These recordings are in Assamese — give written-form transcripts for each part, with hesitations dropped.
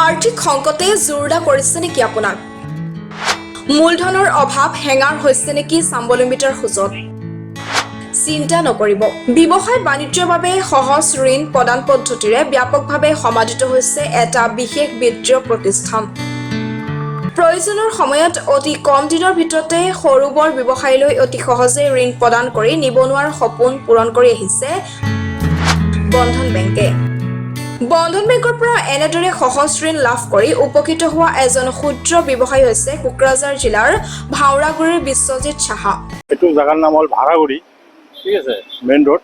আৰ্থিক সংকটে জোৰোলা কৰিছে নেকি আপোনাক? মূলধনৰ অভাৱ হেঙাৰ হৈছে নেকি স্বাৱলম্বিতাৰ খোজত? চিন্তা নকৰিব। ব্যৱসায় বাণিজ্যৰ বাবে সহজ ঋণ প্ৰদান পদ্ধতিৰে ব্যাপকভাৱে সমাদৃত হৈছে এটা বিশেষ বিত্তীয় প্ৰতিষ্ঠান। প্ৰয়োজনৰ সময়ত অতি কম দিনৰ ভিতৰতে সৰু বৰ ব্যৱসায়ীলৈ অতি সহজে ঋণ প্ৰদান কৰি নিবনুৱাৰ সপোন পূৰণ কৰি আহিছে বন্ধন বেংকে। বন্ধন বেংকৰ পৰা এনেদৰে সহজ ঋণ লাভ কৰি উপকৃত হোৱা এজন ক্ষুদ্ৰ ব্যৱসায়ী হৈছে কোকৰাঝাৰ জিলাৰ ভাওৰাগুৰিৰ বিশ্বজিৎ সাহা। এইটো জেগাৰ নাম হ'ল ভাড়াগুৰি, ঠিক আছে, মেইন ৰোড।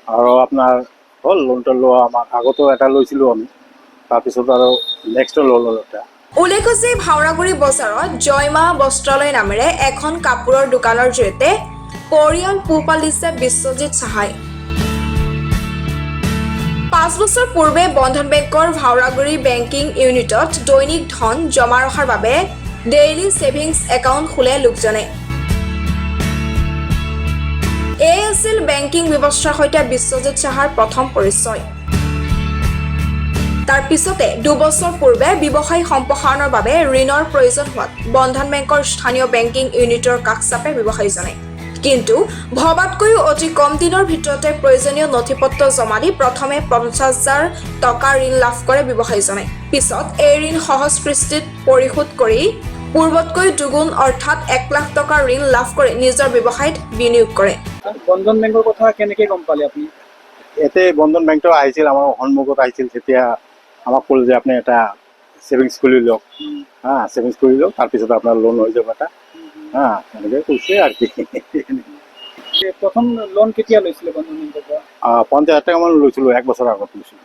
আৰু আপোনাৰ হ'ল লোনটো লোৱা আমাৰ আগতেও এটা লৈছিলোঁ আমি, তাৰপিছত আৰু নেক্সটো ল'লোঁ এটা। উল্লেখ্য যে ভাওৰাগুৰি বজাৰত জয়মা বস্ত্ৰালয় নামেৰে এখন কাপোৰৰ দোকানৰ জৰিয়তে পৰিয়াল পোহপাল দিছে বিশ্বজিৎ সাহাই। 5 বছৰ পূৰ্বে বন্ধন বেংকৰ ভাওৰাগুৰি বেংকিং ইউনিটত দৈনিক ধন জমা ৰখাৰ বাবে ডেইলি ছেভিংছ একাউণ্ট খোলে লোকজনে। এই আছিল বেংকিং ব্যৱস্থাৰ সৈতে বিশ্বজিৎ সাহাৰ প্ৰথম পৰিচয়। তাৰ পিছতে 2 বছৰ পূৰ্বে ব্যৱসায় সম্প্ৰসাৰণৰ বাবে ঋণৰ প্ৰয়োজন হোৱাত বন্ধন বেংকৰ স্থানীয় বেংকিং ইউনিটৰ কাষ চাপে ব্যৱসায়ীজনে। কিন্তু ভবাতকৈও অতি কম দিনৰ ভিতৰতে প্ৰয়োজনীয় নথি পত্ৰ জমা দি প্ৰথমে 50,000 টকা ঋণ লাভ কৰে ব্যৱসায়ীজনে। পিছত এই ঋণ সহজ কিস্তিত পৰিশোধ কৰি পূৰ্বতকৈ দুগুণ অৰ্থাৎ 1 লাখ টকাৰ ঋণ লাভ কৰি নিজৰ ব্যৱসায়ত বিনিয়োগ কৰে। বন্ধন বেংকৰ কথা কেনেকে গম পালে আপুনি? ইয়াতে বন্ধন বেংকটো আহিছিল, আমাৰ সন্মুখত আহিছিল। তেতিয়া আমাক ক'লে যে আপুনি এটা ছেভিংছ খুলি লওক। হা, ছেভিংছ কৰি লওক, তাৰপিছত আপোনাৰ লোন হৈ যাব এটা। হা, এনেকৈ কৈছে আৰু কি। যে প্ৰথম লোন কেতিয়া লৈছিলে বন্ধন বেংকৰ পৰা? 50,000 টকামান লৈছিলোঁ, এক বছৰ আগত লৈছিলোঁ,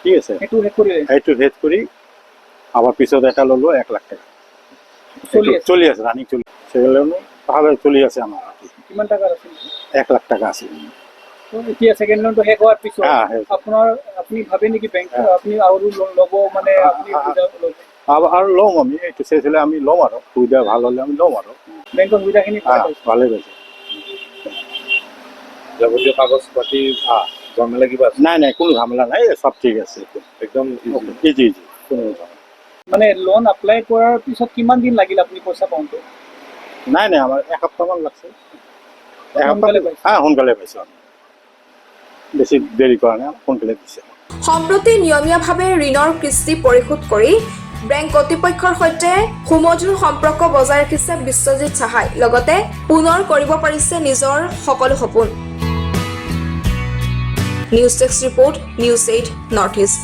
ঠিক আছে। সেইটো শেষ কৰিলে? সেইটো শেষ কৰি আবার পিছত এটা ল'লোঁ 1 লাখ টকা। চলি আছে? চলি আছে, ৰানিং চলি, সেগুলো ভালো চলি আছে আমাৰ আৰ কি। কিমান টকাৰ আছিল? 1 লাখ টাকা আছিল। তো এতিয়া ছেকেণ্ড লোনটো শেষ হোৱাৰ পিছত হা, শেষ। আপুনি ভাবে নেকি বেংক আপুনি আৰু লোন ল'ব, মানে আপুনি সুবিধা ল'ব? আৰু ল'ম আমি। এইটো শেষ হ'লে আমি ল'ম আৰু সুবিধা ভাল হ'লে আমি ল'ম আৰু। বেংকৰ সুবিধাখিনি ভালে পাইছে? ভালে পাইছে। যাৱতীয় কাগজ পাতি ঝামেলা কিবা আছে? নাই নাই, কোনো ঝামেলা নাই, সব ঠিক আছে। একদম easy। ইজি ইজি, কোনো ঝামেলা মানে লোন এপ্লাই কৰাৰ পিছত কিমান দিন লাগিল আপুনি পইচা পাওঁতে? নাই নাই, আমাৰ এসপ্তাহমান লাগছে, এসপ্তাহ। সোনকালে পাইছে? হ্যাঁ, সোনকালে পাইছোঁ আমি। বেছি দেৰি কৰা নাই, সোনকালে দিছে। সম্প্ৰতি নিয়মীয়াভাৱে ঋণৰ কিস্তি পৰিশোধ কৰি বেংক কৰ্তৃপক্ষৰ সৈতে সুমধুৰ সম্পৰ্ক বজাই ৰাখিছে বিশ্বজিৎ সাহাই। লগতে পুনৰ কৰিব পাৰিছে নিজৰ সকলো সপোন। News desk report, News 8 North East.